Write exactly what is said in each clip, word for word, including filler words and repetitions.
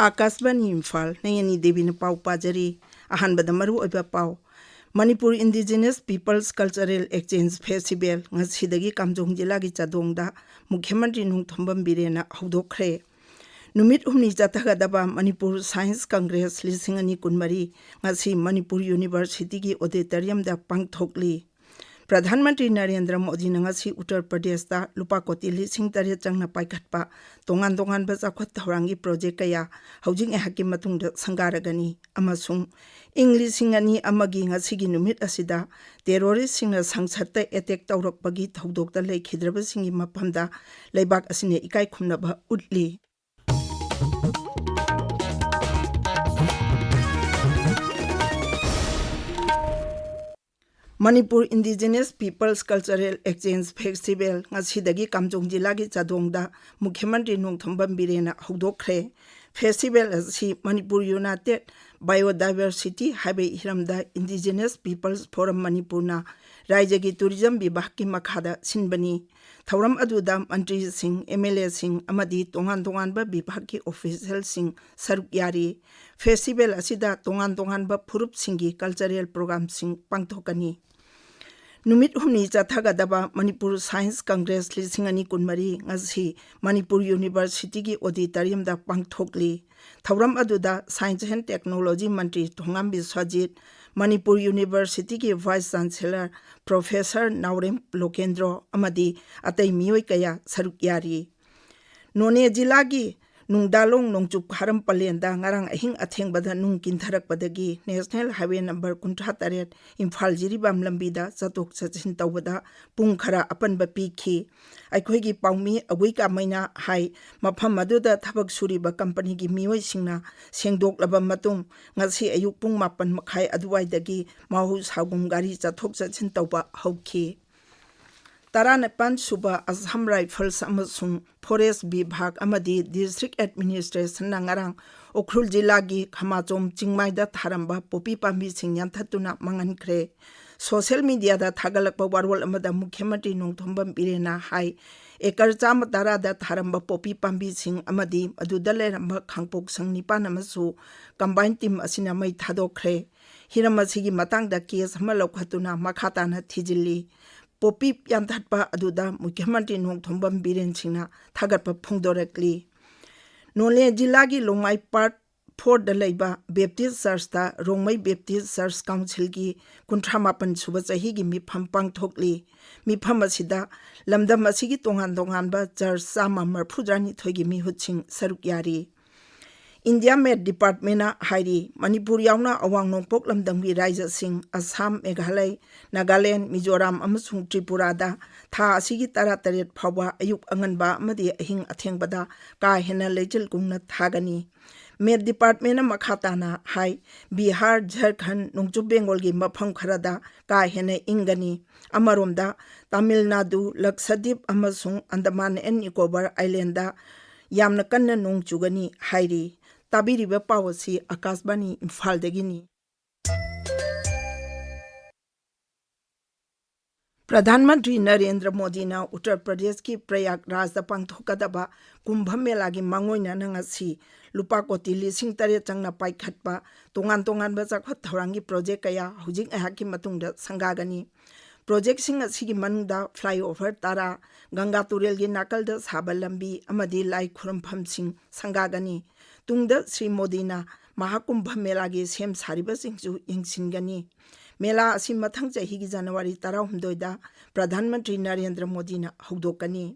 ꯑꯥꯀꯥꯁꯕꯥꯅꯤ ꯏꯝꯐꯥꯜ, ꯅꯌꯅꯤ ꯗꯦꯕꯤꯅ ꯄꯥꯎ ꯄꯥꯖꯔꯤ꯫ ꯑꯍꯥꯟꯕꯗ ꯃꯔꯨꯑꯣꯏꯕ ꯄꯥꯎ꯫ Manipur indigenous peoples cultural exchange festival ꯉꯁꯤꯗꯒꯤ ꯀꯥꯝꯖꯣꯡ ꯖꯤꯂꯥꯒꯤ ꯆꯥꯗꯣꯡꯗ ꯃꯨꯈ꯭ꯌ ꯃꯟꯇ꯭ꯔꯤ ꯅꯣꯡꯊꯣꯝꯕꯝ ꯕꯤꯔꯦꯟꯅ ꯍꯧꯗꯣꯛꯈ꯭ꯔꯦ꯫ ꯅꯨꯃꯤꯠ ꯍꯨꯝꯅꯤ ꯆꯠꯊꯒꯗꯕ ꯃꯅꯤꯄꯨꯔ ꯁꯥꯏꯟꯁ ꯀꯪꯒ꯭ꯔꯦꯁ ꯂꯤꯁꯤꯡ ꯑꯅꯤ ꯀꯨꯟꯃꯔꯤ ꯉꯁꯤ ꯃꯅꯤꯄꯨꯔ ꯌꯨꯅꯤꯚꯔꯁꯤꯇꯤꯒꯤ ꯑꯣꯗꯤꯇꯣꯔꯤꯌꯝꯗ ꯄꯥꯡꯊꯣꯛꯂꯤ꯫ ꯄ꯭ꯔꯙꯥꯟ ꯃꯟꯇ꯭ꯔꯤ ꯅꯔꯦꯟꯗ꯭ꯔ ꯃꯣꯗꯤꯅ ꯉꯁꯤ ꯎꯠꯇꯔ ꯄ꯭ꯔꯗꯦꯁꯇ ꯂꯨꯄꯥ ꯀꯣꯇꯤ ꯂꯤꯁꯤꯡ ꯇꯔꯦꯠ ꯆꯪꯅ ꯄꯥꯏꯈꯠꯄ ꯇꯣꯉꯥꯟ ꯇꯣꯉꯥꯟꯕ ꯆꯥꯎꯈꯠ ꯊꯧꯔꯥꯡꯒꯤ ꯄ꯭ꯔꯣꯖꯦꯛ ꯀꯌꯥ ꯍꯧꯖꯤꯛ ꯉꯥꯏꯍꯥꯛꯀꯤ ꯃꯇꯨꯡꯗ ꯁꯪꯒꯥꯔꯒꯅꯤ꯫ ꯑꯃꯁꯨꯡ ꯏꯪ ꯂꯤꯁꯤꯡ ꯑꯅꯤ ꯑꯃꯒꯤ ꯉꯁꯤꯒꯤ ꯅꯨꯃꯤꯠ ꯑꯁꯤꯗ ꯇꯦꯔꯣꯔꯤꯁꯁꯤꯡꯅ ꯁꯪꯁꯠꯇ ꯑꯦꯇꯦꯛ ꯇꯧꯔꯛꯄꯒꯤ ꯊꯧꯗꯣꯛꯇ ꯂꯩꯈꯤꯗ꯭ꯔꯕꯁꯤꯡꯒꯤ ꯃꯐꯝꯗ ꯂꯩꯕꯥꯛ ꯑꯁꯤꯅ ꯏꯀꯥꯏ ꯈꯨꯝꯅꯕ ꯎꯠꯂꯤ꯫ Manipur indigenous peoples cultural exchange festival ꯉꯁꯤꯗꯒꯤ ꯀꯥꯝꯖꯣꯡ ꯖꯤꯂꯥꯒꯤ ꯆꯥꯗꯣꯡꯗ ꯃꯨꯈ꯭ꯌ ꯃꯟꯇ꯭ꯔꯤ ꯅꯣꯡꯊꯣꯝꯕꯝ ꯕꯤꯔꯦꯟꯅ ꯍꯧꯗꯣꯛꯈ꯭ꯔꯦ꯫ ꯐꯦꯁꯇꯤꯚꯦꯜ ꯑꯁꯤ ꯃꯅꯤꯄꯨꯔ ꯌꯨꯅꯥꯏꯇꯦꯠ ꯕꯥꯏꯑꯣꯗꯥꯏꯚꯔꯁꯤꯇꯤ ꯍꯥꯏꯕ ꯍꯤꯔꯝꯗ ꯏꯟꯗꯤꯖꯤꯅꯁ ꯄꯤꯄꯜꯁ ꯐꯣꯔꯝ ꯃꯅꯤꯄꯨꯔꯅ ꯔꯥꯏꯖ꯭ꯌꯒꯤ ꯇꯨꯔꯤꯖꯝ ꯕꯤꯚꯥꯒꯀꯤ ꯃꯈꯥꯗ ꯁꯤꯟꯕꯅꯤ꯫ ꯊꯧꯔꯝ ꯑꯗꯨꯗ ꯃꯟꯇ꯭ꯔꯤꯁꯤꯡ, ꯑꯦꯝ ꯑꯦꯜ ꯑꯦꯁꯤꯡ ꯑꯃꯗꯤ ꯇꯣꯉꯥꯟ ꯇꯣꯉꯥꯟꯕ ꯕꯤꯚꯥꯒꯀꯤ ꯑꯣꯐꯤꯁꯤꯌꯦꯜꯁꯤꯡ ꯁꯔꯨꯛ ꯌꯥꯔꯤ꯫ ꯐꯦꯁꯇꯤꯚꯦꯜ ꯑꯁꯤꯗ ꯇꯣꯉꯥꯟ ꯇꯣꯉꯥꯟꯕ ꯐꯨꯔꯨꯞꯁꯤꯡꯒꯤ ꯀꯜꯆꯔꯦꯜ ꯄ꯭ꯔꯣꯒ꯭ꯔꯥꯝꯁꯤꯡ ꯄꯥꯡꯊꯣꯛꯀꯅꯤ꯫ ꯅꯨꯃꯤꯠ ꯍꯨꯝꯅꯤ ꯆꯠꯊꯒꯗꯕ ꯃꯅꯤꯄꯨꯔ ꯁꯥꯏꯟꯁ ꯀꯪꯒ꯭ꯔꯦꯁ ꯂꯤꯁꯤꯡ ꯑꯅꯤ ꯀꯨꯟꯃꯔꯤ ꯉꯁꯤ ꯃꯅꯤꯄꯨꯔ ꯌꯨꯅꯤꯚꯔꯁꯤꯇꯤꯒꯤ ꯑꯣꯗꯤꯇꯣꯔꯤꯌꯝꯗ ꯄꯥꯡꯊꯣꯛꯂꯤ꯫ ꯊꯧꯔꯝ ꯑꯗꯨꯗ ꯁꯥꯏꯟꯁ ꯑꯦꯟ ꯇꯦꯛꯅꯣꯂꯣꯖꯤ ꯃꯟꯇ꯭ꯔꯤ ꯊꯣꯉꯥꯝ ꯕꯤꯁ꯭ꯋꯖꯤꯠ, ꯃꯅꯤꯄꯨꯔ ꯌꯨꯅꯤꯚꯔꯁꯤꯇꯤꯒꯤ ꯚꯥꯏꯁ ꯆꯥꯟꯁꯦꯂꯔ ꯄ꯭ꯔꯣꯐꯦꯁꯔ ꯅꯥꯎꯔꯦꯝ ꯂꯣꯀꯦꯟꯗ꯭ꯔꯣ ꯑꯃꯗꯤ ꯑꯇꯩ ꯃꯤꯑꯣꯏ ꯀꯌꯥ ꯁꯔꯨꯛ ꯌꯥꯔꯤ꯫ ꯅꯣꯅꯦ ꯖꯤꯂꯥꯒꯤ ꯅꯨꯡꯗꯥꯂꯣꯡ ꯅꯣꯡꯆꯨꯞ ꯈꯥꯔꯝ ꯄꯂꯦꯟꯗ ꯉꯔꯥꯡ ꯑꯍꯤꯡ ꯑꯊꯦꯡꯕꯗ ꯅꯨꯡ ꯀꯤꯟꯊꯔꯛꯄꯗꯒꯤ ꯅꯦꯁꯅꯦꯜ ꯍꯥꯏꯋꯦ ꯅꯝꯕꯔ ꯀꯨꯟꯊ꯭ꯔꯥ ꯇꯔꯦꯠ ꯏꯝꯐꯥꯜ ꯖꯤꯔꯤꯕꯥꯝ ꯂꯝꯕꯤꯗ ꯆꯠꯊꯣꯛ ꯆꯠꯁꯤꯟ ꯇꯧꯕꯗ ꯄꯨꯡ ꯈꯔ ꯑꯄꯟꯕ ꯄꯤꯈꯤ꯫ ꯑꯩꯈꯣꯏꯒꯤ ꯄꯥꯎꯃꯤ ꯑꯒꯨꯏ ꯀꯥꯃꯩꯅ ꯍꯥꯏ, ꯃꯐꯝ ꯑꯗꯨꯗ ꯊꯕꯛ ꯁꯨꯔꯤꯕ ꯀꯝꯄꯅꯤꯒꯤ ꯃꯤꯑꯣꯏꯁꯤꯡꯅ ꯁꯦꯡꯗꯣꯛꯂꯕ ꯃꯇꯨꯡ ꯉꯁꯤ ꯑꯌꯨꯛ ꯄꯨꯡ ꯃꯥꯄꯟ ꯃꯈꯥꯏ ꯑꯗꯨꯋꯥꯏꯗꯒꯤ ꯃꯍꯧꯁꯥꯒꯨꯝ ꯒꯥꯔꯤ ꯆꯠꯊꯣꯛ ꯆꯠꯁꯤꯟ ꯇꯧꯕ ꯍꯧꯈꯤ꯫ ꯇꯔꯥꯅꯤꯄꯥꯟ ꯁꯨꯕ ꯑꯁꯥꯝ ꯔꯥꯏꯐꯜꯁ ꯑꯃꯁꯨꯡ ꯐꯣꯔꯦꯁ ꯕꯤꯚꯥꯒ ꯑꯃꯗꯤ ꯗꯤꯁꯇ꯭ꯔꯤꯛ ꯑꯦꯗꯃꯤꯅꯤꯁꯇ꯭ꯔꯦꯁꯟꯅ ꯉꯔꯥꯡ ꯎꯈ꯭ꯔꯨꯜ ꯖꯤꯂꯥꯒꯤ ꯈꯃꯥꯆꯣꯝ ꯆꯤꯡꯃꯥꯏꯗ ꯊꯥꯔꯝꯕ ꯄꯣꯄꯤ ꯄꯥꯝꯕꯤꯁꯤꯡ ꯌꯥꯟꯊꯠꯇꯨꯅ ꯃꯥꯡꯍꯟꯈ꯭ꯔꯦ꯫ ꯁꯣꯁꯤꯌꯦꯜ ꯃꯤꯗꯤꯌꯥꯗ ꯊꯥꯒꯠꯂꯛꯄ ꯋꯥꯔꯣꯜ ꯑꯃꯗ ꯃꯨꯈ꯭ꯌ ꯃꯟꯇ꯭ꯔꯤ ꯅꯣꯡꯊꯣꯝꯕꯝ ꯕꯤꯔꯦꯟꯅ ꯍꯥꯏ, ꯑꯦꯀꯔ ꯆꯥꯝꯃ ꯇꯔꯥꯗ ꯊꯥꯔꯝꯕ ꯄꯣꯄꯤ ꯄꯥꯝꯕꯤꯁꯤꯡ ꯑꯃꯗꯤ ꯃꯗꯨꯗ ꯂꯩꯔꯝꯕ ꯈꯥꯡꯄꯣꯛꯁꯪ ꯅꯤꯄꯥꯟ ꯑꯃꯁꯨ ꯀꯝꯕꯥꯏꯟ ꯇꯤꯝ ꯑꯁꯤꯅ ꯃꯩ ꯊꯥꯗꯣꯛꯈ꯭ꯔꯦ꯫ ꯍꯤꯔꯝ ꯑꯁꯤꯒꯤ ꯃꯇꯥꯡꯗ ꯀꯦꯁ ꯑꯃ ꯂꯧꯈꯠꯇꯨꯅ ꯃꯈꯥ ꯇꯥꯅ ꯊꯤꯖꯤꯜꯂꯤ꯫ ꯄꯣꯄꯤ ꯌꯥꯟꯊꯠꯄ ꯑꯗꯨꯗ ꯃꯨꯈ꯭ꯌ ꯃꯟꯇ꯭ꯔꯤ ꯅꯣꯡꯊꯣꯝꯕꯝ ꯕꯤꯔꯦꯟ ꯁꯤꯡꯅ ꯊꯥꯒꯠꯄ ꯐꯣꯡꯗꯣꯔꯛꯂꯤ꯫ ꯅꯣꯅꯦ ꯖꯤꯂꯥꯒꯤ ꯂꯣꯡꯃꯥꯏ ꯄꯥꯔꯠ ꯐꯣꯔꯗ ꯂꯩꯕ ꯕꯦꯞꯇꯤꯁ ꯆꯔꯆꯇ ꯔꯣꯡꯃꯩ ꯕꯦꯞꯇꯤꯁ ꯆꯔꯆ ꯀꯥꯎꯟꯁꯤꯜꯒꯤ ꯀꯨꯟꯊ꯭ꯔꯥ ꯃꯥꯄꯟ ꯁꯨꯕ ꯆꯍꯤꯒꯤ ꯃꯤꯐꯝ ꯄꯥꯡꯊꯣꯛꯂꯤ꯫ ꯃꯤꯐꯝ ꯑꯁꯤꯗ ꯂꯝꯗꯝ ꯑꯁꯤꯒꯤ ꯇꯣꯉꯥꯟ ꯇꯣꯉꯥꯟꯕ ꯆꯔꯆ ꯆꯥꯝꯃ ꯃꯔꯤꯐꯨꯇꯔꯥꯅꯤꯊꯣꯏꯒꯤ ꯃꯤꯍꯨꯠꯁꯤꯡ ꯁꯔꯨꯛ ꯌꯥꯔꯤ꯫ ꯏꯟꯗꯤꯌꯥ ꯃꯦꯠ ꯗꯤꯄꯥꯔꯠꯃꯦꯟꯅ ꯍꯥꯏꯔꯤ, ꯃꯅꯤꯄꯨꯔ ꯌꯥꯎꯅ ꯑꯋꯥꯡ ꯅꯣꯡꯄꯣꯛ ꯂꯝꯗꯝꯒꯤ ꯔꯥꯖ꯭ꯌꯁꯤꯡ ꯑꯁꯥꯝ, ꯃꯦꯘꯥꯂꯌ, ꯅꯥꯒꯥꯂꯦꯟ, ꯃꯤꯖꯣꯔꯥꯝ ꯑꯃꯁꯨꯡ ꯇ꯭ꯔꯤꯄꯨꯔꯥꯗ ꯊꯥ ꯑꯁꯤꯒꯤ ꯇꯔꯥꯇꯔꯦꯠ ꯐꯥꯎꯕ ꯑꯌꯨꯛ ꯑꯉꯟꯕ ꯑꯃꯗꯤ ꯑꯍꯤꯡ ꯑꯊꯦꯡꯕꯗ ꯀꯥ ꯍꯦꯟꯅ ꯂꯩꯆꯤꯜ ꯀꯨꯡꯅ ꯊꯥꯒꯅꯤ꯫ ꯃꯦꯠ ꯗꯤꯄꯥꯔꯠꯃꯦꯟꯅ ꯃꯈꯥ ꯇꯥꯅ ꯍꯥꯏ, ꯕꯤꯍꯥꯔ, ꯖꯔꯈꯟ, ꯅꯣꯡꯆꯨꯞ ꯕꯦꯡꯒꯣꯜꯒꯤ ꯃꯐꯝ ꯈꯔꯗ ꯀꯥ ꯍꯦꯟꯅ ꯏꯪꯒꯅꯤ꯫ ꯑꯃꯔꯣꯝꯗ, ꯇꯥꯃꯤꯜ ꯅꯥꯗꯨ, ꯂꯛꯁꯗꯤꯞ ꯑꯃꯁꯨꯡ ꯑꯟꯗꯃꯥꯟ ꯑꯦꯟ ꯅꯤꯀꯣꯕꯔ ꯑꯥꯏꯂꯦꯟꯗ ꯌꯥꯝꯅ ꯀꯟꯅ ꯅꯣꯡ ꯆꯨꯒꯅꯤ ꯍꯥꯏꯔꯤ꯫ ꯇꯥꯕꯤꯔꯤꯕ ꯄꯥꯎ ꯑꯁꯤ ꯑꯀꯥꯁꯕꯥꯅꯤ ꯏꯝꯐꯥꯜꯗꯒꯤꯅꯤ꯫ ꯄ꯭ꯔꯙꯥꯟ ꯃꯟꯇ꯭ꯔꯤ ꯅꯔꯦꯟꯗ꯭ꯔ ꯃꯣꯗꯤꯅ ꯎꯠꯇꯔ ꯄ꯭ꯔꯗꯦꯁꯀꯤ ꯄ꯭ꯔꯌꯥꯒꯔꯥꯖꯇ ꯄꯥꯡꯊꯣꯛꯀꯗꯕ ꯀꯨꯝꯚ ꯃꯦꯂꯥꯒꯤ ꯃꯥꯡꯑꯣꯏꯅꯅ ꯉꯁꯤ ꯂꯨꯄꯥ ꯀꯣꯇꯤ ꯂꯤꯁꯤꯡ ꯇꯔꯦꯠ ꯆꯪꯅ ꯄꯥꯏꯈꯠꯄ ꯇꯣꯉꯥꯟ ꯇꯣꯉꯥꯟꯕ ꯆꯥꯎꯈꯠ ꯊꯧꯔꯥꯡꯒꯤ ꯄ꯭ꯔꯣꯖꯦꯛ ꯀꯌꯥ ꯍꯧꯖꯤꯛ ꯉꯥꯏꯍꯥꯛꯀꯤ ꯃꯇꯨꯡꯗ ꯁꯪꯒꯥꯒꯅꯤ꯫ ꯄ꯭ꯔꯣꯖꯦꯛꯁꯤꯡ ꯑꯁꯤꯒꯤ ꯃꯅꯨꯡꯗ ꯐ꯭ꯂꯥꯏꯑꯣꯚꯔ ꯇꯔꯥ, ꯒꯪꯒꯥ ꯇꯨꯔꯦꯜꯒꯤ ꯅꯥꯀꯜꯗ ꯁꯥꯕ ꯂꯝꯕꯤ ꯑꯃꯗꯤ ꯂꯥꯏ ꯈꯨꯔꯨꯝꯐꯝꯁꯤꯡ ꯁꯪꯒꯥꯒꯅꯤ꯫ ꯇꯨꯡꯗ ꯁ꯭ꯔꯤ ꯃꯣꯗꯤꯅ ꯃꯍꯥꯀꯨꯝꯚ ꯃꯦꯂꯥꯒꯤ ꯁꯦꯝ ꯁꯥꯔꯤꯕꯁꯤꯡꯁꯨ ꯌꯦꯡꯁꯤꯟꯒꯅꯤ꯫ ꯃꯦꯂꯥ ꯑꯁꯤ ꯃꯊꯪ ꯆꯍꯤꯒꯤ ꯖꯅꯋꯥꯔꯤ ꯇꯔꯥꯍꯨꯝꯗꯣꯏꯗ ꯄ꯭ꯔꯙꯥꯟ ꯃꯟꯇ꯭ꯔꯤ ꯅꯔꯦꯟꯗ꯭ꯔ ꯃꯣꯗꯤꯅ ꯍꯧꯗꯣꯛꯀꯅꯤ꯫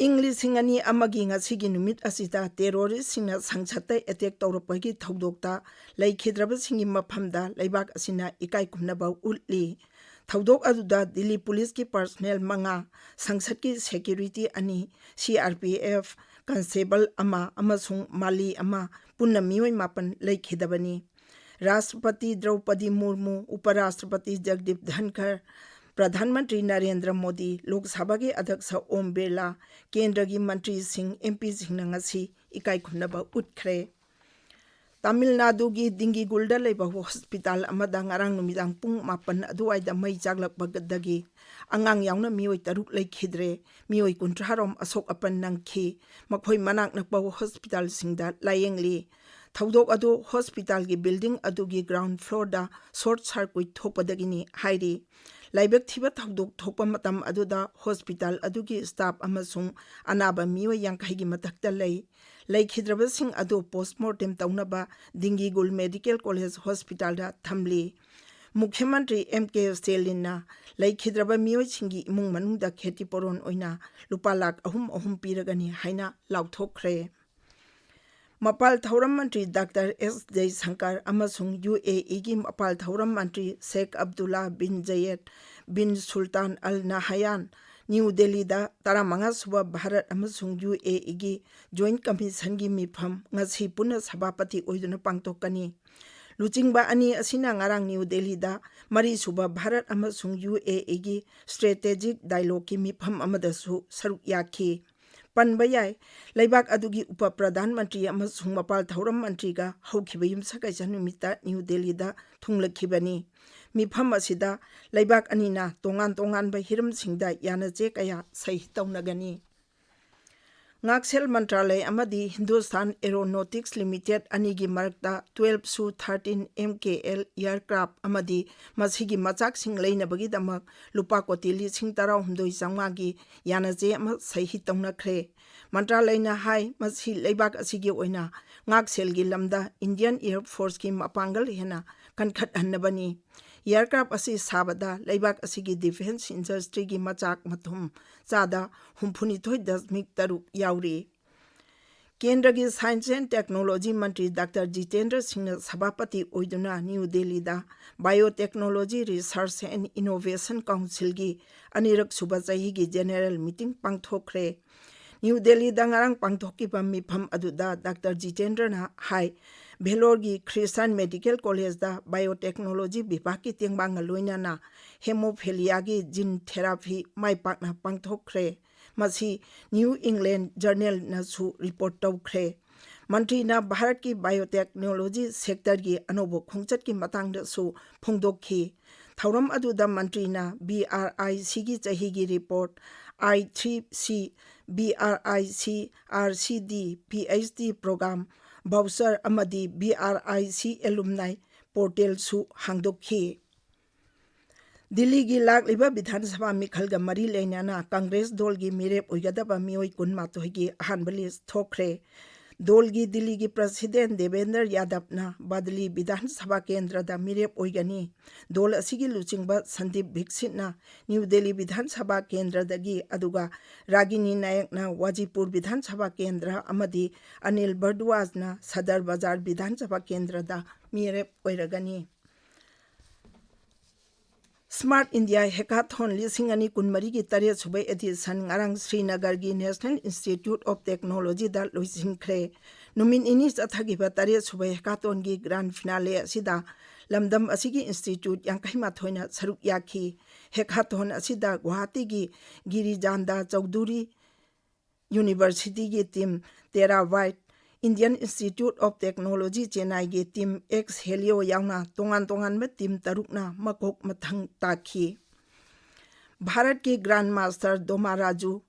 ꯏꯪ ꯂꯤꯁꯤꯡ ꯑꯅꯤ ꯑꯃꯒꯤ ꯉꯁꯤꯒꯤ ꯅꯨꯃꯤꯠ ꯑꯁꯤꯗ ꯇꯦꯔꯣꯔꯤꯁꯁꯤꯡꯅ ꯁꯪꯁꯠꯇ ꯑꯦꯇꯦꯛ ꯇꯧꯔꯛꯄꯒꯤ ꯊꯧꯗꯣꯛꯇ ꯂꯩꯈꯤꯗ꯭ꯔꯕꯁꯤꯡꯒꯤ ꯃꯐꯝꯗ ꯂꯩꯕꯥꯛ ꯑꯁꯤꯅ ꯏꯀꯥꯏ ꯈꯨꯝꯅꯕ ꯎꯠꯂꯤ꯫ ꯊꯧꯗꯣꯛ ꯑꯗꯨꯗ ꯗꯤꯜꯂꯤ ꯄꯨꯂꯤꯁꯀꯤ ꯄꯔꯁꯅꯦꯜ ꯃꯉꯥ, ꯁꯪꯁꯠꯀꯤ ꯁꯦꯀ꯭ꯌꯨꯔꯤꯇꯤ ꯑꯅꯤ, C R P F constable ꯑꯃ ꯑꯃꯁꯨꯡ ꯃꯥꯂꯤ ꯑꯃ ꯄꯨꯟꯅ ꯃꯤꯑꯣꯏ ꯃꯥꯄꯟ ꯂꯩꯈꯤꯗꯕꯅꯤ꯫ ꯔꯥꯁꯇ꯭ꯔꯄꯇꯤ ꯗ꯭ꯔꯧꯄꯗꯤ ꯃꯨꯔꯃꯨ, ꯎꯄ ꯔꯥꯁꯇ꯭ꯔꯄꯇꯤ ꯖꯒꯗꯤꯞ ꯙꯟꯈꯔ, ꯄ꯭ꯔꯙꯥꯟ ꯃꯟꯇ꯭ꯔꯤ ꯅꯔꯦꯟꯗ꯭ꯔ ꯃꯣꯗꯤ, ꯂꯣꯛ ꯁꯚꯥꯒꯤ ꯑꯙ꯭ꯌꯛꯁ ꯑꯣꯝ ꯕꯤꯔꯂꯥ, ꯀꯦꯟꯗ꯭ꯔꯒꯤ ꯃꯟꯇ꯭ꯔꯤꯁꯤꯡ, ꯑꯦꯝ ꯄꯤꯁꯤꯡꯅ ꯉꯁꯤ ꯏꯀꯥꯏ ꯈꯨꯝꯅꯕ ꯎꯠꯈ꯭ꯔꯦ꯫ ꯇꯥꯃꯤꯜ ꯅꯥꯗꯨꯒꯤ ꯗꯤꯡꯒꯤꯒꯨꯜꯗ ꯂꯩꯕ ꯍꯣꯁꯄꯤꯇꯥꯜ ꯑꯃꯗ ꯉꯔꯥꯡ ꯅꯨꯃꯤꯗꯥꯡ ꯄꯨꯡ ꯃꯥꯄꯟ ꯑꯗꯨꯋꯥꯏꯗ ꯃꯩ ꯆꯥꯛꯂꯛꯄꯗꯒꯤ ꯑꯉꯥꯡ ꯌꯥꯎꯅ ꯃꯤꯑꯣꯏ ꯇꯔꯨꯛ ꯂꯩꯈꯤꯗ꯭ꯔꯦ꯫ ꯃꯤꯑꯣꯏ ꯀꯨꯟꯊ꯭ꯔꯥ ꯔꯣꯝ ꯑꯁꯣꯛ ꯑꯄꯟ ꯅꯪꯈꯤ꯫ ꯃꯈꯣꯏ ꯃꯅꯥꯛ ꯅꯛꯄ ꯍꯣꯁꯄꯤꯇꯥꯜꯁꯤꯡꯗ ꯂꯥꯌꯦꯡꯂꯤ꯫ ꯊꯧꯗꯣꯛ ꯑꯗꯨ ꯍꯣꯁꯄꯤꯇꯥꯜꯒꯤ ꯕꯤꯜꯗꯤꯡ ꯑꯗꯨꯒꯤ ꯒ꯭ꯔꯥꯎꯟ ꯐ꯭ꯂꯣꯔꯗ ꯁꯣꯔꯠ ꯁꯥꯔꯀ꯭ꯋꯤꯠ ꯊꯣꯛꯄꯗꯒꯤꯅꯤ ꯍꯥꯏꯔꯤ꯫ ꯂꯥꯏꯕꯛ ꯊꯤꯕ ꯊꯧꯗꯣꯛ ꯊꯣꯛꯄ ꯃꯇꯝ ꯑꯗꯨꯗ ꯍꯣꯁꯄꯤꯇꯥꯜ ꯑꯗꯨꯒꯤ ꯁ꯭ꯇꯥꯐ ꯑꯃꯁꯨꯡ ꯑꯅꯥꯕ ꯃꯤꯑꯣꯏ ꯌꯥꯡꯈꯩꯒꯤ ꯃꯊꯛꯇ ꯂꯩ꯫ ꯂꯩꯈꯤꯗ꯭ꯔꯕꯁꯤꯡ ꯑꯗꯨ ꯄꯣꯁꯠꯃꯣꯔꯇꯦꯝ ꯇꯧꯅꯕ ꯗꯤꯡꯒꯤꯒꯨꯜ ꯃꯦꯗꯤꯀꯦꯜ ꯀꯣꯂꯦꯖ ꯍꯣꯁꯄꯤꯇꯥꯜꯗ ꯊꯝꯂꯤ꯫ ꯃꯨꯈ꯭ꯌ ꯃꯟꯇ꯭ꯔꯤ ꯑꯦꯝ ꯀꯦ ꯁ꯭ꯇꯦꯂꯤꯟꯅ ꯂꯩꯈꯤꯗ꯭ꯔꯕ ꯃꯤꯑꯣꯏꯁꯤꯡꯒꯤ ꯏꯃꯨꯡ ꯃꯅꯨꯡꯗ ꯈꯦꯇꯤꯄꯨꯔꯣꯟ ꯑꯣꯏꯅ ꯂꯨꯄꯥ ꯂꯥꯈ ꯑꯍꯨꯝ ꯑꯍꯨꯝ ꯄꯤꯔꯒꯅꯤ ꯍꯥꯏꯅ ꯂꯥꯎꯊꯣꯛꯈ꯭ꯔꯦ꯫ ꯃꯄꯥꯜ ꯊꯧꯔꯝ ꯃꯟꯇ꯭ꯔꯤ ꯗꯥꯛꯇꯔ ꯑꯦꯁ ꯖꯌꯁꯪꯀꯔ ꯑꯃꯁꯨꯡ ꯌꯨ ꯑꯦ ꯏꯒꯤ ꯃꯄꯥꯜ ꯊꯧꯔꯝ ꯃꯟꯇ꯭ꯔꯤ ꯁꯦꯈ ꯑꯕꯗꯨꯜꯂꯥ ꯕꯤꯟ ꯖꯌꯦꯗ ꯕꯤꯟ ꯁꯨꯜꯇꯥꯟ ꯑꯜ ꯅꯍꯌꯥꯟ ꯅ꯭ꯌꯨ ꯗꯦꯜꯂꯤꯗ ꯇꯔꯥꯃꯉꯥ ꯁꯨꯕ ꯚꯥꯔꯠ ꯑꯃꯁꯨꯡ ꯌꯨ ꯑꯦ ꯏꯒꯤ ꯖꯣꯏꯟꯠ ꯀꯃꯤꯁꯟꯒꯤ ꯃꯤꯐꯝ ꯉꯁꯤ ꯄꯨꯟꯅ ꯁꯚꯥꯄꯇꯤ ꯑꯣꯏꯗꯨꯅ ꯄꯥꯡꯊꯣꯛꯀꯅꯤ꯫ ꯂꯨꯆꯤꯡꯕ ꯑꯅꯤ ꯑꯁꯤꯅ ꯉꯔꯥꯡ ꯅ꯭ꯌꯨ ꯗꯦꯜꯂꯤꯗ ꯃꯔꯤꯁꯨꯕ ꯚꯥꯔꯠ ꯑꯃꯁꯨꯡ ꯌꯨ ꯑꯦ ꯏꯒꯤ ꯁ꯭ꯇ꯭ꯔꯦꯇꯦꯖꯤꯛ ꯗꯥꯏꯂꯣꯒꯀꯤ ꯃꯤꯐꯝ ꯑꯃꯗꯁꯨ ꯁꯔꯨꯛ ꯌꯥꯈꯤ꯫ ꯄꯟꯕ ꯌꯥꯏ, ꯂꯩꯕꯥꯛ ꯑꯗꯨꯒꯤ ꯎꯄ ꯄ꯭ꯔꯙꯥꯟ ꯃꯟꯇ꯭ꯔꯤ ꯑꯃꯁꯨꯡ ꯃꯄꯥꯜ ꯊꯧꯔꯝ ꯃꯟꯇ꯭ꯔꯤꯒ ꯍꯧꯈꯤꯕ ꯌꯨꯝꯁꯀꯩꯁ ꯅꯨꯃꯤꯠꯇ ꯅ꯭ꯌꯨ ꯗꯦꯜꯂꯤꯗ ꯊꯨꯡꯂꯈꯤꯕꯅꯤ꯫ ꯃꯤꯐꯝ ꯑꯁꯤꯗ ꯂꯩꯕꯥꯛ ꯑꯅꯤꯅ ꯇꯣꯉꯥꯟ ꯇꯣꯉꯥꯟꯕ ꯍꯤꯔꯝꯁꯤꯡꯗ ꯌꯥꯅꯆꯦ ꯀꯌꯥ ꯁꯍꯤ ꯇꯧꯅꯒꯅꯤ꯫ ꯉꯥꯛꯁꯦꯜ ꯃꯟꯇ꯭ꯔꯥꯂꯌ ꯑꯃꯗꯤ ꯍꯤꯟꯗꯨꯁꯇꯥꯟ ꯑꯦꯔꯣꯅꯣꯇꯤꯛꯁ ꯂꯤꯃꯤꯇꯦꯗ ꯑꯅꯤꯒꯤ ꯃꯔꯛꯇ ꯇ꯭ꯋꯦꯜꯐ ꯁꯨ ꯊꯥꯔꯇꯤꯟ ꯑꯦꯝ ꯀꯦ ꯑꯦꯜ ꯑꯦꯌꯔꯀ꯭ꯔꯥꯐ ꯑꯃꯗꯤ ꯃꯁꯤꯒꯤ ꯃꯆꯥꯛꯁꯤꯡ ꯂꯩꯅꯕꯒꯤꯗꯃꯛ ꯂꯨꯄꯥ ꯀꯣꯇꯤ ꯂꯤꯁꯤꯡ ꯇꯔꯥꯍꯨꯝꯗꯣꯏ ꯆꯥꯝꯃꯉꯥꯒꯤ ꯌꯥꯅꯆꯦ ꯑꯃ ꯁꯍꯤ ꯇꯧꯅꯈ꯭ꯔꯦ꯫ ꯃꯟꯇ꯭ꯔꯥꯂꯌꯅ ꯍꯥꯏ, ꯃꯁꯤ ꯂꯩꯕꯥꯛ ꯑꯁꯤꯒꯤ ꯑꯣꯏꯅ ꯉꯥꯛꯁꯦꯜꯒꯤ ꯂꯝꯗ ꯏꯟꯗꯤꯌꯟ ꯑꯦꯌꯔ ꯐꯣꯔꯁꯀꯤ ꯃꯄꯥꯡꯒꯜ ꯍꯦꯟꯅ ꯀꯟꯈꯠꯍꯟꯅꯕꯅꯤ꯫ ꯑꯦꯌꯔꯀ꯭ꯔꯥꯐ ꯑꯁꯤ ꯁꯥꯕꯗ ꯂꯩꯕꯥꯛ ꯑꯁꯤꯒꯤ ꯗꯤꯐꯦꯟꯁ ꯏꯟꯗꯁꯇ꯭ꯔꯤꯒꯤ ꯃꯆꯥꯛ ꯃꯊꯨꯝ ꯆꯥꯗ ꯍꯨꯝꯐꯨꯅꯤꯊꯣꯏ ꯗꯁꯃꯤꯛ ꯇꯔꯨꯛ ꯌꯥꯎꯔꯤ꯫ ꯀꯦꯟꯗ꯭ꯔꯒꯤ science and technology Mantri doctor Jitendra ꯁꯤꯡꯅ ꯁꯚꯥꯄꯇꯤ ꯑꯣꯏꯗꯨꯅ ꯅ꯭ꯌꯨ ꯗꯦꯜꯂꯤꯗ ꯕꯥꯏꯑꯣꯇꯦꯛꯅꯣꯂꯣꯖꯤ ꯔꯤꯁꯔꯆ ꯑꯦꯟ ꯏꯅꯣꯚꯦꯁꯟ ꯀꯥꯎꯟꯁꯤꯜꯒꯤ ꯑꯅꯤꯔꯛ ꯁꯨꯕ ꯆꯍꯤꯒꯤ ꯖꯦꯅꯦꯔꯦꯜ ꯃꯤꯇꯤꯡ ꯄꯥꯡꯊꯣꯛꯈ꯭ꯔꯦ꯫ ꯅ꯭ꯌꯨ ꯗꯦꯜꯂꯤꯗ ꯉꯔꯥꯡ ꯄꯥꯡꯊꯣꯛꯈꯤꯕ ꯃꯤꯐꯝ ꯑꯗꯨꯗ ꯗꯥꯛꯇꯔ ꯖꯤꯇꯦꯟꯗ꯭ꯔꯅ ꯍꯥꯏ, ꯚꯦꯂꯣꯔꯒꯤ ꯈ꯭ꯔꯤꯁꯇꯥꯟ ꯃꯦꯗꯤꯀꯦꯜ ꯀꯣꯂꯦꯖꯇ ꯕꯥꯏꯑꯣꯇꯦꯛꯅꯣꯂꯣꯖꯤ ꯕꯤꯚꯥꯒꯀꯤ ꯇꯦꯡꯕꯥꯡꯒ ꯂꯣꯏꯅꯅ ꯍꯦꯃꯣꯐꯦꯂꯤꯌꯥꯒꯤ ꯖꯤꯟ ꯊꯦꯔꯥꯄꯤ ꯃꯥꯏ ꯄꯥꯛꯅ ꯄꯥꯡꯊꯣꯛꯈ꯭ꯔꯦ꯫ ꯃꯁꯤ ꯅ꯭ꯌꯨ ꯏꯪꯂꯦꯟ ꯖꯔꯅꯦꯜꯅꯁꯨ ꯔꯤꯄꯣꯔꯠ ꯇꯧꯈ꯭ꯔꯦ꯫ ꯃꯟꯇ꯭ꯔꯤꯅ ꯚꯥꯔꯠꯀꯤ ꯕꯥꯏꯑꯣꯇꯦꯛꯅꯣꯂꯣꯖꯤ ꯁꯦꯛꯇꯔꯒꯤ ꯑꯅꯧꯕ ꯈꯣꯡꯆꯠꯀꯤ ꯃꯇꯥꯡꯗꯁꯨ ꯐꯣꯡꯗꯣꯛꯈꯤ꯫ ꯊꯧꯔꯝ ꯑꯗꯨꯗ ꯃꯟꯇ꯭ꯔꯤꯅ ꯕꯤ ꯑꯥꯔ ꯑꯥꯏ ꯁꯤꯒꯤ ꯆꯍꯤꯒꯤ ꯔꯤꯄꯣꯔꯠ, ꯑꯥꯏ ꯊ꯭ꯔꯤ ꯁꯤ, B R I C, R C D, P H D programme, ꯚꯥꯎꯆꯔ ꯑꯃꯗꯤ B R I C alumni ꯄꯣꯔꯇꯦꯜꯁꯨ ꯍꯥꯡꯗꯣꯛꯈꯤ꯫ ꯗꯤꯜꯂꯤꯒꯤ ꯂꯥꯛꯂꯤꯕ ꯕꯤꯙꯥꯟ ꯁꯚꯥ ꯃꯤꯈꯜꯒ ꯃꯔꯤ ꯂꯩꯅꯅ ꯀꯪꯒ꯭ꯔꯦꯁ ꯗꯣꯜꯒꯤ ꯃꯤꯔꯦꯞ ꯑꯣꯏꯒꯗꯕ ꯃꯤꯑꯣꯏ ꯀꯨꯟꯃꯥꯊꯣꯏꯒꯤ ꯑꯍꯥꯟꯕ ꯂꯤꯁ ꯊꯣꯛꯈ꯭ꯔꯦ꯫ ꯗꯣꯜꯒꯤ ꯗꯤꯜꯂꯤꯒꯤ ꯄ꯭ꯔꯁꯤꯗꯦꯟ ꯗꯦꯕꯦꯟꯗ꯭ꯔ ꯌꯥꯗꯕꯅ ꯕꯗꯂꯤ ꯕꯤꯙꯥꯟ ꯁꯚꯥ ꯀꯦꯟꯗ꯭ꯔꯗ ꯃꯤꯔꯦꯞ ꯑꯣꯏꯒꯅꯤ꯫ ꯗꯣꯜ ꯑꯁꯤꯒꯤ ꯂꯨꯆꯤꯡꯕ ꯁꯟꯗꯤꯞ ꯚꯤꯛꯁꯤꯠꯅ ꯅ꯭ꯌꯨ ꯗꯤꯜꯂꯤ ꯕꯤꯙꯥꯟ ꯁꯚꯥ ꯀꯦꯟꯗ꯭ꯔꯗꯒꯤ, ꯑꯗꯨꯒ ꯔꯥꯒꯤꯅꯤ ꯅꯥꯌꯛꯅ ꯋꯥꯖꯤꯄꯨꯔ ꯕꯤꯙꯥꯟ ꯁꯚꯥ ꯀꯦꯟꯗ꯭ꯔ ꯑꯃꯗꯤ ꯑꯅꯤꯜ ꯚꯔꯗ꯭ꯋꯥꯖꯅ ꯁꯗꯔ ꯕꯖꯥꯔ ꯕꯤꯙꯥꯟ ꯁꯚꯥ ꯀꯦꯟꯗ꯭ꯔꯗ ꯃꯤꯔꯦꯞ ꯑꯣꯏꯔꯒꯅꯤ꯫ ꯁ꯭ꯃꯥꯔꯠ ꯏꯟꯗꯤꯌꯥ ꯍꯦꯀꯥꯊꯣꯟ ꯂꯤꯁꯤꯡ ꯑꯅꯤ ꯀꯨꯟꯃꯔꯤꯒꯤ ꯇꯔꯦꯠ ꯁꯨꯕ ꯑꯦꯗꯤꯁꯟ ꯉꯔꯥꯡ ꯁ꯭ꯔꯤꯅꯒꯔꯒꯤ ꯅꯦꯁꯅꯦꯜ ꯏꯟꯁꯇꯤꯇ꯭ꯌꯨꯠ ꯑꯣꯐ ꯇꯦꯛꯅꯣꯂꯣꯖꯤꯗ ꯂꯣꯏꯁꯤꯟꯈ꯭ꯔꯦ꯫ ꯅꯨꯃꯤꯠ ꯅꯤꯅꯤ ꯆꯠꯊꯈꯤꯕ ꯇꯔꯦꯠ ꯁꯨꯕ ꯍꯦꯀꯥꯊꯣꯟꯒꯤ ꯒ꯭ꯔꯥꯟ ꯐꯤꯅꯥꯂꯦ ꯑꯁꯤꯗ ꯂꯝꯗꯝ ꯑꯁꯤꯒꯤ ꯏꯟꯁꯇꯤꯇ꯭ꯌꯨꯠ ꯌꯥꯡꯈꯩ ꯃꯥꯊꯣꯏꯅ ꯁꯔꯨꯛ ꯌꯥꯈꯤ꯫ ꯍꯦꯀꯥꯊꯣꯟ ꯑꯁꯤꯗ ꯒꯨꯋꯥꯍꯥꯇꯤꯒꯤ ꯒꯤꯔꯤꯖꯥꯟꯗꯥ ꯆꯧꯙꯨꯔꯤ ꯌꯨꯅꯤꯚꯔꯁꯤꯇꯤꯒꯤ team Terawatt, Indian Institute of Technology ꯆꯦꯟꯅꯥꯏꯒꯤ ꯇꯤꯝ ꯑꯦꯛꯁ ꯍꯦꯂꯤꯑꯣ ꯌꯥꯎꯅ ꯇꯣꯉꯥꯟ ꯇꯣꯉꯥꯟꯕ ꯇꯤꯝ ꯇꯔꯨꯛꯅ ꯃꯀꯣꯛ ꯃꯊꯪ ꯇꯥꯈꯤ꯫ ꯚꯥꯔꯠꯀꯤ ꯒ꯭ꯔꯥꯟ ꯃꯥꯁꯇꯔ ꯗꯣꯃꯥꯔꯥꯖꯨ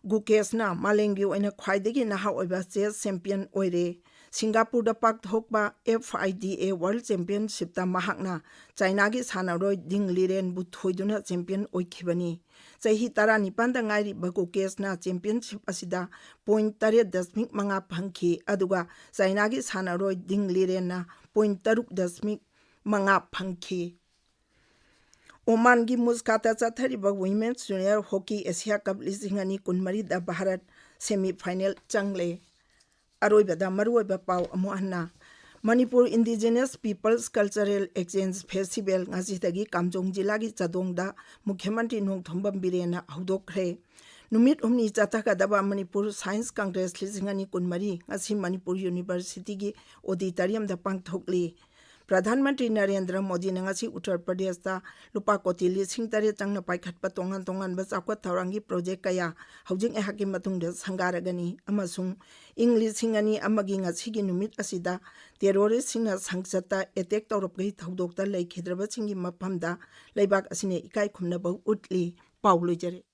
ꯒꯨꯀꯦꯁꯅ ꯃꯥꯂꯦꯝꯒꯤ ꯑꯣꯏꯅ ꯈ꯭ꯋꯥꯏꯗꯒꯤ ꯅꯍꯥ ꯑꯣꯏꯕ ꯆꯦꯁ ꯆꯦꯝꯄꯤꯌꯟ ꯑꯣꯏꯔꯦ꯫ ꯁꯤꯡꯒꯥꯄꯨꯔꯗ ꯄꯥꯡꯊꯣꯛꯄ F I D A world ꯆꯦꯝꯄꯤꯌꯟꯁꯤꯞꯇ ꯃꯍꯥꯛꯅ ꯆꯥꯏꯅꯥꯒꯤ ꯁꯥꯟꯅꯔꯣꯏ ꯗꯤꯡ ꯂꯤꯔꯦꯟꯕꯨ ꯊꯣꯏꯗꯨꯅ ꯆꯦꯝꯄꯤꯌꯟ ꯑꯣꯏꯈꯤꯕꯅꯤ꯫ ꯆꯍꯤ ꯇꯔꯥꯅꯤꯄꯥꯟꯗ ꯉꯥꯏꯔꯤꯕ ꯒꯨꯀꯦꯁꯅ ꯆꯦꯝꯄꯤꯌꯟꯁꯤꯞ ꯑꯁꯤꯗ ꯄꯣꯏꯟꯠ ꯇꯔꯦꯠ ꯗꯁꯃꯤꯛ ꯃꯉꯥ ꯐꯪꯈꯤ, ꯑꯗꯨꯒ ꯆꯥꯏꯅꯥꯒꯤ ꯁꯥꯟꯅꯔꯣꯏ ꯗꯤꯡ ꯂꯤꯔꯦꯟꯅ ꯄꯣꯏꯟꯠ ꯇꯔꯨꯛ ꯗꯁꯃꯤꯛ ꯃꯉꯥ ꯐꯪꯈꯤ꯫ ꯑꯣꯃꯥꯟꯒꯤ ꯃꯨꯁꯀꯥꯠꯇ ꯆꯠꯊꯔꯤꯕ ꯋꯤꯃꯦꯟꯁ ꯖꯨꯅꯤꯌꯔ ꯍꯣꯀꯤ ꯑꯦꯁꯤꯌꯥ ꯀꯞ ꯂꯤꯁꯤꯡ ꯑꯅꯤ ꯀꯨꯟꯃꯔꯤꯗ ꯚꯥꯔꯠ ꯁꯦꯃꯤ ꯐꯥꯏꯅꯦꯜ ꯆꯪꯂꯦ꯫ ꯑꯔꯣꯏꯕꯗ ꯃꯔꯨꯑꯣꯏꯕ ꯄꯥꯎ ꯑꯃꯨꯛ ꯍꯟꯅ꯫ Manipur indigenous peoples cultural exchange festival ꯉꯁꯤꯗꯒꯤ ꯀꯥꯝꯖꯣꯡ ꯖꯤꯂꯥꯒꯤ ꯆꯥꯗꯣꯡꯗ ꯃꯨꯈ꯭ꯌ ꯃꯟꯇ꯭ꯔꯤ ꯅꯣꯡꯊꯣꯝꯕꯝ ꯕꯤꯔꯦꯟꯅ ꯍꯧꯗꯣꯛꯈ꯭ꯔꯦ꯫ ꯅꯨꯃꯤꯠ ꯍꯨꯝꯅꯤ ꯆꯠꯊꯒꯗꯕ ꯃꯅꯤꯄꯨꯔ ꯁꯥꯏꯟꯁ ꯀꯪꯒ꯭ꯔꯦꯁ ꯂꯤꯁꯤꯡ ꯑꯅꯤ ꯀꯨꯟꯃꯔꯤ ꯉꯁꯤ ꯃꯅꯤꯄꯨꯔ ꯌꯨꯅꯤꯚꯔꯁꯤꯇꯤꯒꯤ ꯑꯣꯗꯤꯇꯣꯔꯤꯌꯝꯗ ꯄꯥꯡꯊꯣꯛꯂꯤ꯫ ꯄ꯭ꯔꯙꯥꯟ ꯃꯟꯇ꯭ꯔꯤ ꯅꯔꯦꯟꯗ꯭ꯔ ꯃꯣꯗꯤꯅ ꯉꯁꯤ ꯎꯠꯇꯔ ꯄ꯭ꯔꯗꯦꯁꯇ ꯂꯨꯄꯥ ꯀꯣꯇꯤ ꯂꯤꯁꯤꯡ ꯇꯔꯦꯠ ꯆꯪꯅ ꯄꯥꯏꯈꯠꯄ ꯇꯣꯉꯥꯟ ꯇꯣꯉꯥꯟꯕ ꯆꯥꯎꯈꯠ ꯊꯧꯔꯥꯡꯒꯤ ꯄ꯭ꯔꯣꯖꯦꯛ ꯀꯌꯥ ꯍꯧꯖꯤꯛ ꯉꯥꯏꯍꯥꯛꯀꯤ ꯃꯇꯨꯡꯗ ꯁꯪꯒꯥꯔꯒꯅꯤ ꯑꯃꯁꯨꯡ ꯏꯪ ꯂꯤꯁꯤꯡ ꯑꯅꯤ ꯑꯃꯒꯤ ꯉꯁꯤꯒꯤ ꯅꯨꯃꯤꯠ ꯑꯁꯤꯗ ꯇꯦꯔꯣꯔꯤꯁꯁꯤꯡꯅ ꯁꯪꯁꯠꯇ ꯑꯦꯇꯦꯛ ꯇꯧꯔꯛꯄꯒꯤ ꯊꯧꯗꯣꯛꯇ ꯂꯩꯈꯤꯗ꯭ꯔꯕꯁꯤꯡꯒꯤ ꯃꯐꯝꯗ ꯂꯩꯕꯥꯛ ꯑꯁꯤꯅ ꯏꯀꯥꯏ ꯈꯨꯝꯅꯕ ꯎꯠꯂꯤ꯫ ꯄꯥꯎ ꯂꯣꯏꯖꯔꯦ꯫